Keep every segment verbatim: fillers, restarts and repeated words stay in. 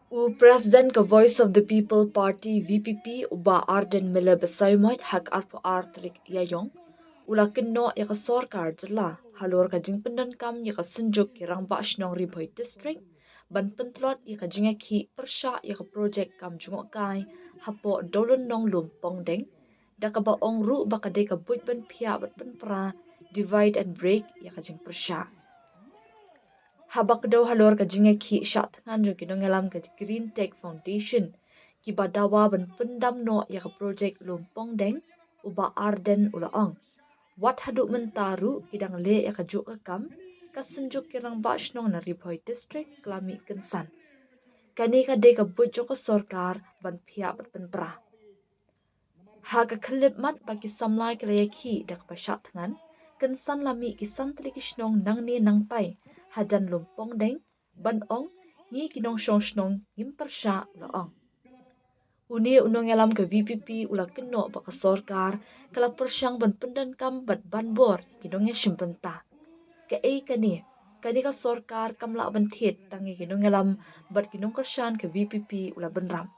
U President ka Voice of the People Party, V P P, u Bah Ardent Miller Basaiawmoit, ha ka arphew ar tarik Ïaïong, u la kynnoh ïa ka sorkar jylla halor ka jingpyndonkam ïa ka Synjuk ki Rangbah Shnong Ri Bhoi District ban pyntlot ïa ka jingïakhih pyrshah ïa ka projek kam jngohkai hapoh Dawlynnong Lumpongdeng, da kaba ong ruh ba ka dei ka buit ban phiah bad pynpra, divide and break, ïa ka jingpyrshah. Haba kdew halor ka jingïakhih shah thngan jong ki nongïalam ka Green Tech Foundation kiba dawa ban pyndam noh ïa ka projek Lumpongdeng, u Bah Ardent u la ong, wat haduh mynta ruh ki dang leh ïa kajuh ka kam, ka Synjuk ki Rangbah Shnong na Ri Bhoi District ka la mih kynsan. Kane ka dei ka buit jong ka sorkar ban phiah bad pynpra. Ha ka khyllipmat ba ki samla ki la ïakhih da kaba shah thngan, kynsan la mih ki san tylli ki shnong nangne nangtai hajan Lumpongdeng ban ong, ngi ki nongshong shnong ngim pyrshah, u la ong. Une u nongïalam ka V P P u la kynnoh ba ka sorkar ka la pyrshang ban pyndonkam bad ban bor ïa ki nongïashim bynta. Kaei kane? Kane ka sorkar kam lah ban thied tang ïa ki nongïalam bad ki nongkyrshan ka V P P, u la bynrap.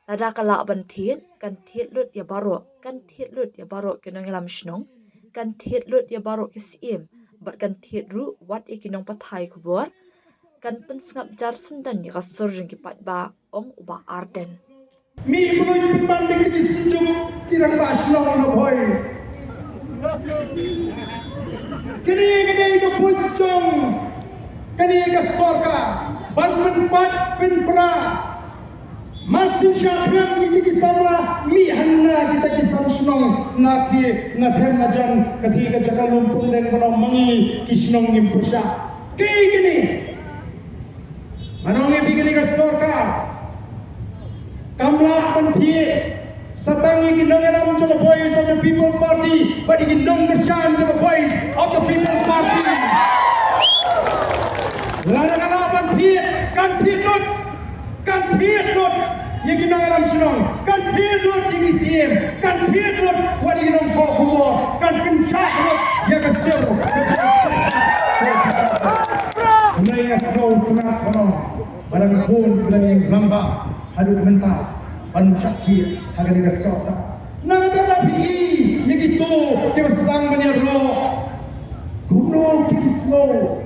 Lada ka lah ban thied, kan thied lut ïa baroh, kan thied lut ïa baroh ki nongïalam shnong, kan thied lut ïa baroh ki syiem, bad kan thied ruh wat ïa ki nongpathai khubor, kan pynsngap jar syndon ïa ka sur jong ki paidbah, ong u Bah Ardent. Mih pynlut pynban da ki Synjuk ki Rangbah Shnong Ri Bhoi. Kane ka dei ka buit jong kane ka sorkar ban pynpait pynpra. Mar shu shah thngan kita ki samla mih hangno kita ki san shnong na thie na them na jan ka thie ka jaka Lumpongdeng, ba ong ma ngi ki shnong ngim pyrshah. Kaei kane? Ban ong ïa phi, kane ka sorkar kam lah ban thied sa tang ïa ki nongïalam jong ka Voice of the People Party bad ïa ki nongkyrshan jong ka Voice of the People Party. Lada ka lah ban thied, kan thied lut, kan thied lut ïa ki nongïalam shnong, kan thied lut ïa ki syiem, kan thied lut wat ïa ki nongthoh khubor, kan kynjah lut ïa ka sur. Hynrei nga sngewtynnat, ba ong, ba dang bun ki rangbah haduh mynta ban shah thied ha kane ka sorkar. Nangta lada phi i ïa kito kiba sdang ban ïaroh, kumno kim sngew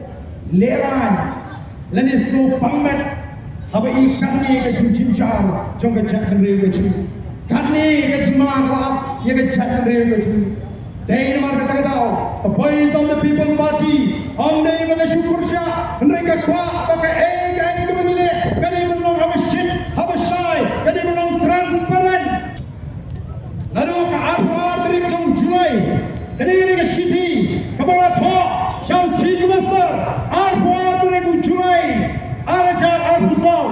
lehraiñ lane sngew pang met haba i katne ka jingjynjar jong ka jaitbynriew ka jong ngi, katne ka jingma ka la ap ïa ka jaitbynriew ka jong ngi. Dei namar kata ka daw ka Voice of the People Party ym dei ba ka shu pyrshah, hynrei ka kwah ba kaei kaei kaba ngi leh ka dei ban long haba shit haba shai, ka dei ban long transparent. Naduh ka arphew ar tarik jong u July, kane ka dei ka shithi kaba la thoh sha u Chief Minister, arphew ar tarik u July, ar hajar arphew saw.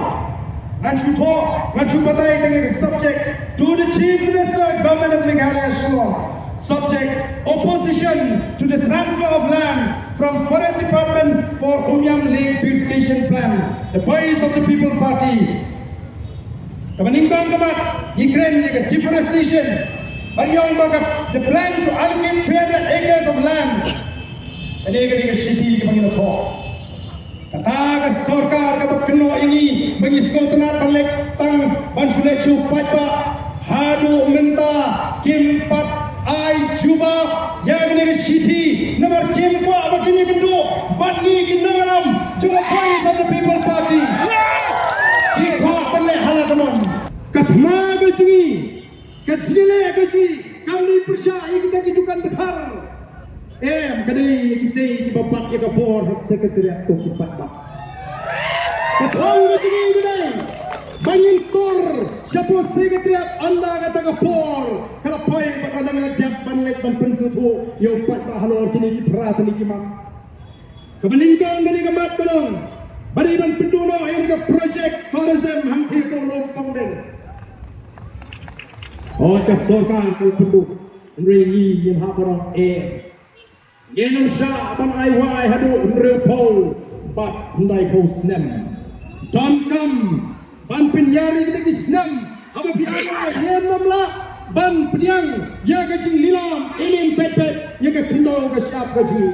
Ngan shu thoh, ngan shu batai tang ïa ka subject: To the Chief Minister, Government of Meghalaya, Shillong. Subject: Opposition to the transfer of land from Forest Department for Umiam Lake Beautification Plan. The Voice of the People Party. Kaba nyngkong ka mat, ngi kren ïa ka deforestation. Bad ïa ong ba ka, the plan to allocate three hundred acres of land. Kane ka dei ka shithi kaba ngi la thoh. Kata ka sorkar kaba kynnoh ïa ngi ba ngi sngewtynnat ban leit tang ban shu leit shu paidbah, haduh mynta kim pat ai jubab ïa kane ka shithi, namar kim kwah ba kin ïakynduh bad ngi ki nongïalam jong ka Voice of the People Party. Ki kwah ban leh ha la ka mon. Ka thma ka jong ngi, ka jingïaleh ka jong ngi kam dei pyrshah ïa kita ki dukan dkhar. Em, ka dei ïa kita kiba bat ïa ka bor ha Secretariat, to ki paidbah. Ka thong ka jong ngi ka dei ba ngin tur shapoh Secretariat, ynda kata ka por ka la poi bad lada ngi la dep ban leit ban pynsngewthuh ïa u paidbah halor kine ki phra tylli ki mat. Kaba nyngkong kane ka mat ka long ba dei ban pynduh noh ïa kane ka project tourism hangtei hapoh Lumpongdeng. Hooid, ka sorkar ka la pynduh, hynrei ngi ngim hap ban ong eh. Ngin ym shah ban ai wai haduh hynriewphew bad hyndaiphew snem. Donkam ban pynïar ïa kita ki snem haba phi ai wai, ngin ym lah ban pdiang ïa ka jinglilam, i lim peit peit ïa ka khyndew ka shyiap ka jong ngi.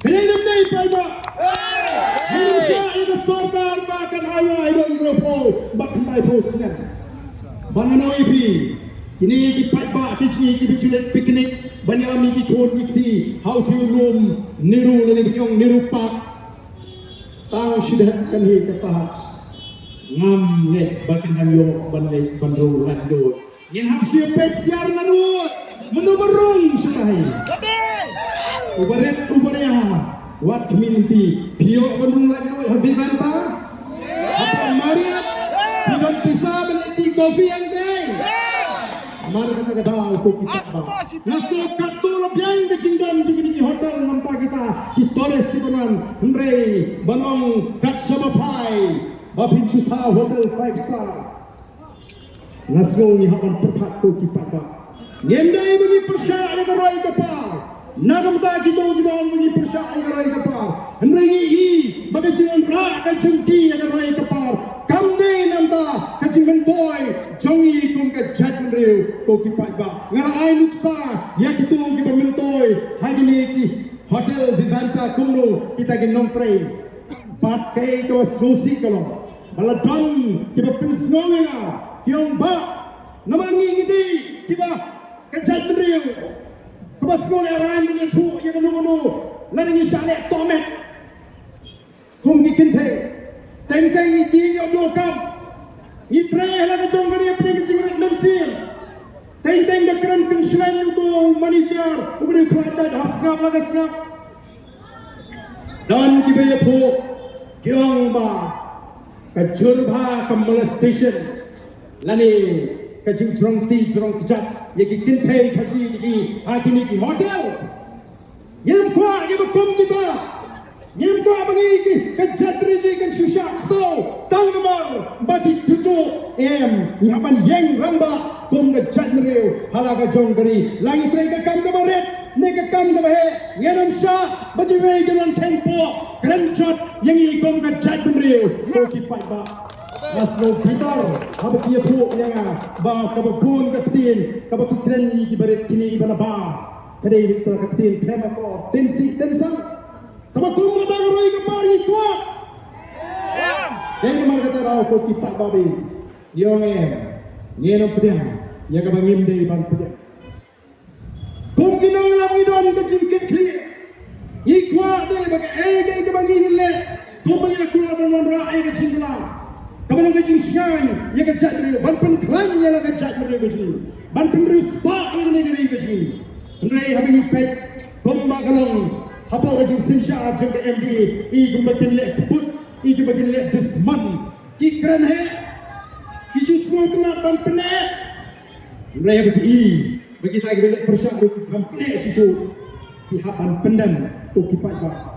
Ka dei ne ym dei, paidbah? Ngin ym shah ïa ka Sorkar ba kan ai ai dong ruh pho ba kan ai pho snem. Ban ïa phi kine ki paidbah ki jngi ki bichulit picnic ban ïalam ïa ki khun ki kti ha u thiew lum Nehru lane ba ki ong Nehru Park. Tang shi dep kan hi ka tahaj. Ngam ngeit ba kin hap ïoh ban leit ban rung laitluid. Ngin hap shu peit syiar na ruh. Mano ba rung shatai? Uba rit uba ria. Wat khmih lynti. Phi ïoh ban rung laitluid ha Vivanta? Ha Marriott? Phi don pisa ban leit tea coffee hangtei? Mar kata ka daw ko ki paidbah, nga sngew katto la biang ka jingdon jong kine ki hotel namar kita ki tourist kiba wan, hynrei ban ong kat shaba phai ba phin shu thaw hotel five star. Nga sngew ngi hap ban pyrkhat ko ki paidbah. Ngim dei ba ngi pyrshah ïa ka roi ka par. Na ka bynta kito kiba ong ba ngi pyrshah ïa ka roi ka par, hynrei ngi i ba ka jingwanrah ka jong ki ïa ka roi ka par kam dei namar ka jingmyntoi jong ngi kum ka jaitbynriew ko ki paidbah. Nga la ai nuksa ïa kito kiba myntoi ha kine ki hotel Vivanta kumno kita ki nongtrei. Bad kaei kaba sngewsih ka long ba la don kiba pynsngew ïa nga ki ong ba namar ngi ngi dei kiba ka jaitbynriew kaba sngewlehraiñ, ngi ïathuh ïa kano kano lada ngi shah leh tohmet. Kum ki kynthei, teng teng ngi tieng ïa u dohkam. Ngi trei ha la ka jong ka ri hapdeng ka jingrit mynsiem. Teng teng da kren kynshlei uto u manager uba dei u khlad jait hap sngap la ka sngap. Don kiba ïathuh ki ong ba ka jur bha ka molestation lane ka jingjrong kti jrong kjat ïa ki kynthei Khasi ki jong ngi ha kine ki hotel. Ngim kwah kiba kum kita. Ngim kwah ba ngi ki ka jaitbynriew jong ngi kan shu shah ksew tang namar ba ki kyntu. Em, ngi hap ban ïeng rangbah kum ka jaitbynriew ha la ka jong ka ri. La ngi trei ka kam kaba rit ne ka kam kaba heh, ngin ym shah ba kiwei kin wan kheiñpoh kren jot ïa ngi kum ka jaitbynriew. Ko ki paidbah, nga sngew bitar haba ki ïathuh ïa nga ba kaba bun ka ktien kaba ki kren ïa kiba rit kine kiba na bar ka dei ka ktien khlem akor, tensih tensang. Kaba kum kata ka roi ka par ngi kwah. Dei namar kata daw ko ki paidbah, ngi ong em, ngin ym pdiang ïa kaba ngim dei ban pdiang. Kum ki nongïalam ngi don ka jingkitkhlieh. Ngi kwah te ba kaei kaei kaba ngi ngin leh, kumba ngi la kular ban wanrah ïa ka jingkylla kaba long ka jingshngaiñ ïa ka jaitbynriew, ban pynkhlaiñ ïa la ka jaitbynriew ka jong ngi, ban pynriewspah ïa kane ka ri ka jong ngi. Hynrei haba ngi peit kumba ka long hapoh ka jingsynshar jong ka M D A, i kumba kin leh kput, i kumba kin leh dusmon. Ki kren heh, ki ju sngewtynnat ban pynneh. Hynrei haba ki i ba kita kiba leh pyrshah ruh ki khlem pynneh shuh shuh, ki hap ban pyndem, ko ki paidbah.